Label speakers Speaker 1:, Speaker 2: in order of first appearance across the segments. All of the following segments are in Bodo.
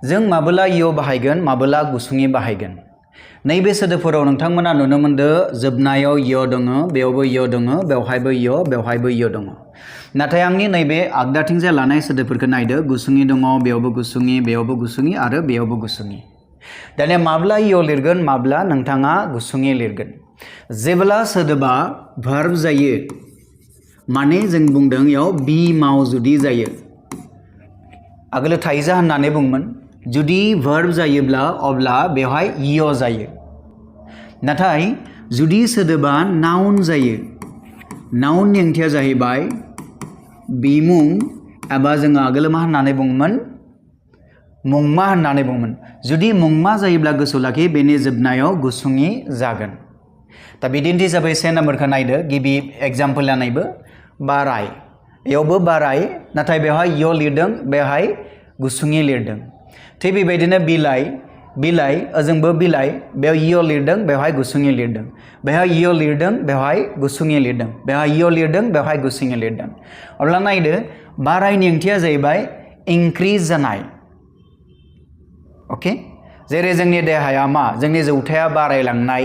Speaker 1: जों माबोला इय बाहायगोन माबोला गुसुङै बाहायगोन नैबे सोदोबफोराव नोंथांमोना नुनो मोनदो जोबनायाव इय दङ बेयावबो इय दङ बेवहायबो इय दङ नाथाय आंनि नैबे आगदाथिंजाय लानाय सोदोबफोरखौ नायदो गुसुङै दङ बेयावबो गुसुङै आरो बेयावबो गुसुङै दानिया माब्ला इय लिरगोन माब्ला नोंथाङा गुसुङै लिरगोन जेब्ला सोदोबा भार्ब जायो माने जों बुंदों इयाव बि माव जुदि जायो आगोल थाइजा होननानै बुंमोन जुदि भार्ब जायोब्ला अब्ला बेवहाय इय जायो नाथाय जुदि सोदोबा नाउन जायो नाउननि ओंथिया जाहैबाय बिमुं एबा जोङो आगोल मा होननानै बुङोमोन मुंमा होननानै बुङोमोन जुदि मुंमा जायोब्ला गोसोआव लाखि बेनि जोबनायाव गुसुङै जागोन दा बिदिन्थि हिसाबै से नाम्बारखौ नायदो गिबि एग्जाम्पल लानायबो बाराय बेयावबो बाराय नाथाय बेवहाय इय लिरदों बेवहाय गुसुङै लिरदों थिग बेबायदिनो बिलाइ ओजोंबो बिलाइ बेयाव इय लिरदों बेवहाय गुसुङै लिरदों बेवहाय इय लिरदों बेवहाय गुसुङै लिरदों बेवहाय इय लिरदों बेवहाय गुसुङै लिरदों अब्ला नायदो बारायनि ओंथिया जाहैबाय इंक्रिज जानाय अके जेरै जोंनि देहाया मा जोंनि जौथाया बारायलांनाय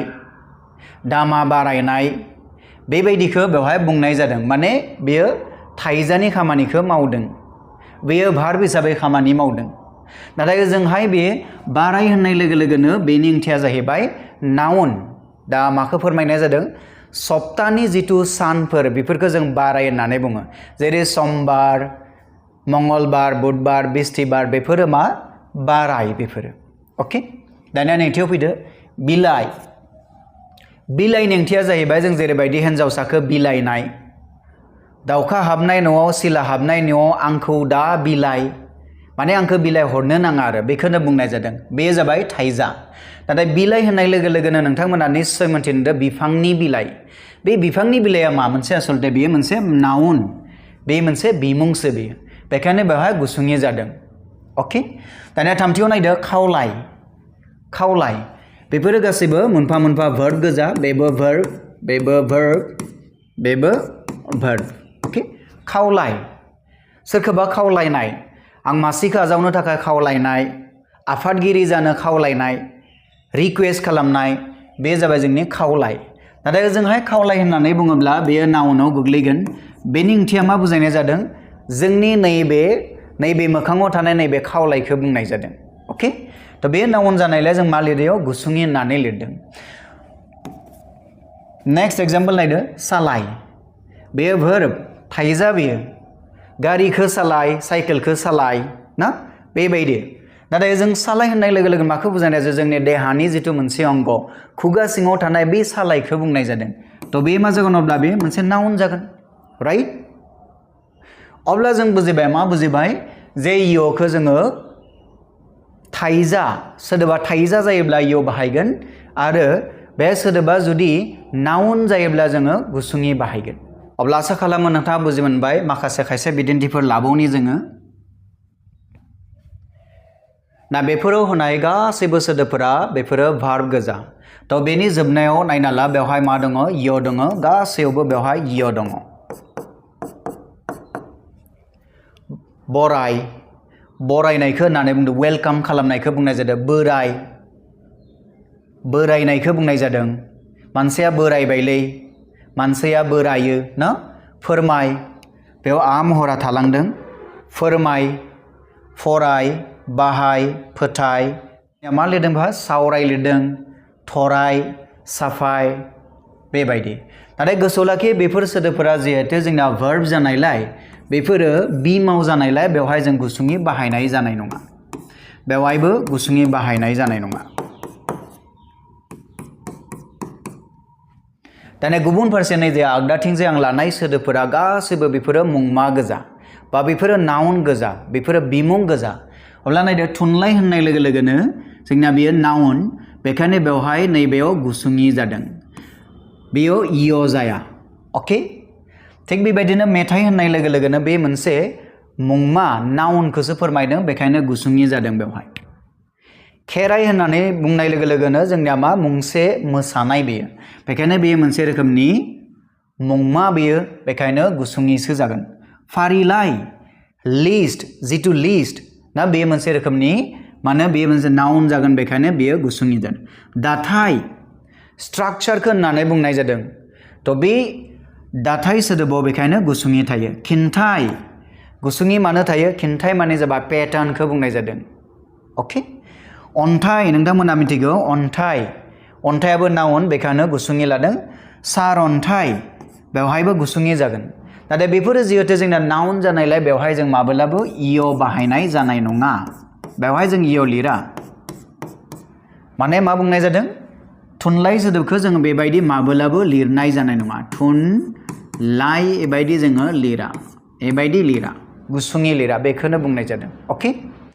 Speaker 1: दामा बारायनाय बेबायदिखौ बेवहाय बुंनाय जादों माने बेयो थाइजानि खामानिखौ मावदों बेयो भार्ब हिसाबै खामानि मावदों नाथाय जोंहाय बे बाराय होननाय लोगो लोगोनो बेनि ओंथिया जाहैबाय नाउन दा माखौ फोरमायनाय जादों सप्तानि जिथु सानफोर बेफोरखौ जों बाराय होननानै बुङो जेरै समबार मंगलबार बुधबार बिस्थिबार बेफोरो मा बाराय बेफोरो अके दानिया नैथियाव फैदो बिलाइनि ओंथिया जाहैबाय जों जेरैबायदि हिन्जावसाखौ बिलाइनाय दाउखा हाबनाय न'आव सिला हाबनाय न'आव आंखौ दा बिलाइ माने आंखौ बिलाइ हरनो नाङा आरो बेखौनो बुंनाय जादों बे जाबाय थाइजा नाथाय बिलाइ होननाय लोगो लोगोनो नोंथांमोना निश्चय मोनथिनो बिफांनि बिलाइ बे बिफांनि बिलाइया मा मोनसे आसलते बेयो मोनसे नाउन बे मोनसे बिमुंसो बेयो बेखायनो बेवहाय गुसुङै जादों अके दानिया थामथियाव नायदो खावलाय बेफोरो गासैबो मोनफा मोनफा भार्ब गोजा बेबो भार्ब अके खावलाय सोरखौबा खावलायनाय आं मासिखौ आजावनो थाखाय खावलायनाय आफादगिरि जानो खावलायनाय रिक्वेस्ट खालामनाय बे जाबाय जोंनि खावलाय नाथाय ओजोंहाय खावलाय होननानै बुङोब्ला बेयो नाउनाव गोग्लैगोन बेनि ओंथिया मा बुजायनाय जादों जोंनि नैबे मोखाङाव थानाय नैबे खावलायखौ बुंनाय जादों अके थ' बे नाउन जानायलाय जों मा लिरदों गुसुङै होननानै लिरदों नेक्स्ट एग्जाम्पल नायदो सालाय बेयो भार्ब थाइजा बेयो गारिखौ सालाय साइकेलखौ सालाय ना बेबायदि नाथाय जों सालाय होननाय लोगो लोगो माखौ बुजायनाय जायो जोंनि देहानि जिथु मोनसे अंग खुगा सिङाव थानाय बे सालायखौ बुंनाय जादों थ' बे मा जागोन अब्ला बे मोनसे नाउन जागोन राइट अब्ला जों बुजिबाय मा बुजिबाय जे इय'खौ जोङो थाइजा सोदोबा थाइजा जायोब्ला इय' बाहायगोन आरो बे सोदोबा जुदि नाउन जायोब्ला जोङो गुसुङै बाहायगोन अब्ला आसा खालामो नोंथाङा बुजि मोनबाय माखासे खायसे बिदिन्थिफोर लाबावनि जोङो ना बेफोराव होनाय गासैबो सोदोबफोरा बेफोरो भार्ब गोजा थ' बेनि जोबनायाव नायना ला बेवहाय मा दङ इय दङ गासैयावबो बेवहाय इय दङ बरायनायखौ होननानै बुंदों वेलकाम खालामनायखौ बुंनाय जादों बोरायनायखौ बुंनाय जादों मानसिया बोरायबायलै मानसिया बोरायो ना फोरमाय बेयाव आ महरा थालांदों फोरमाय फराय बाहाय फोथाय मा लिरदों बेवहाय सावराय लिरदों थराय साफाय बेबायदि नाथाय गोसोआव लाखि बेफोर सोदोबफोरा जिहेथु जोंना भार्ब जानायलाय बेफोरो बिमाव जानायलाय बेवहाय जों गुसुङै बाहायनाय जानाय नङा बेवहायबो गुसुङै बाहायनाय जानाय नङा दानिया गुबुन फारसे नै जे आगदाथिंजाय आं लानाय सोदोबफोरा गासैबो बेफोरो मुंमा गोजा बा बेफोरो नाउन गोजा बेफोरो बिमुं गोजा अब्ला नायदो थुनलाइ होननाय लोगो लोगोनो जोंना बेयो नाउन बेखायनो बेवहाय नैबेयाव गुसुङै जादों बेयाव इय जाया अके थिग बेबायदिनो मेथाइ होननाय लोगो लोगोनो बे मोनसे मुंमा नाउनखौसो फोरमायदों बेखायनो गुसुङै जादों बेवहाय खेराइ होननानै बुंनाय लोगो लोगोनो जोंनिया मा मुंसे मोसानाय बेयो बेखायनो बेयो मोनसे रोखोमनि मुंमा बेयो बेखायनो गुसुङैसो जागोन फारिलाइ लिस्ट जिथु लिस्ट ना बेयो मोनसे रोखोमनि मानो बेयो मोनसे नाउन जागोन बेखायनो बेयो गुसुंयै जागोन दाथाय स्ट्राक्चारखौ होननानै बुंनाय जादों थ' बे दाथाय सोदोबाव बेखायनो गुसुंयै थायो खिन्थाय गुसुंयै मानो थायो खिन्थाय माने जाबाय पेटार्नखौ बुंनाय जादों अके अन्थाइ नोंथांमोना मिथिगौ अन्थायाबो नाउन बेखायनो गुसुंयै लादों सार अन्थाइ बेवहायबो गुसुंयै जागोन नाथाय बेफोरो जिहेतु जोंना नाउन जानायलाय बेवहाय जों माब्लाबाबो इअ बाहायनाय जानाय नङा बेवहाय जों इअ लिरा माने मा बुंनाय जादों थुनलाइ सोदोबखौ जों बेबायदि माब्लाबाबो लिरनाय जानाय नङा थुनलाइ एबायदि जोङो लिरा एबायदि लिरा गुसुंयै लिरा बेखौनो बुंनाय जादों अके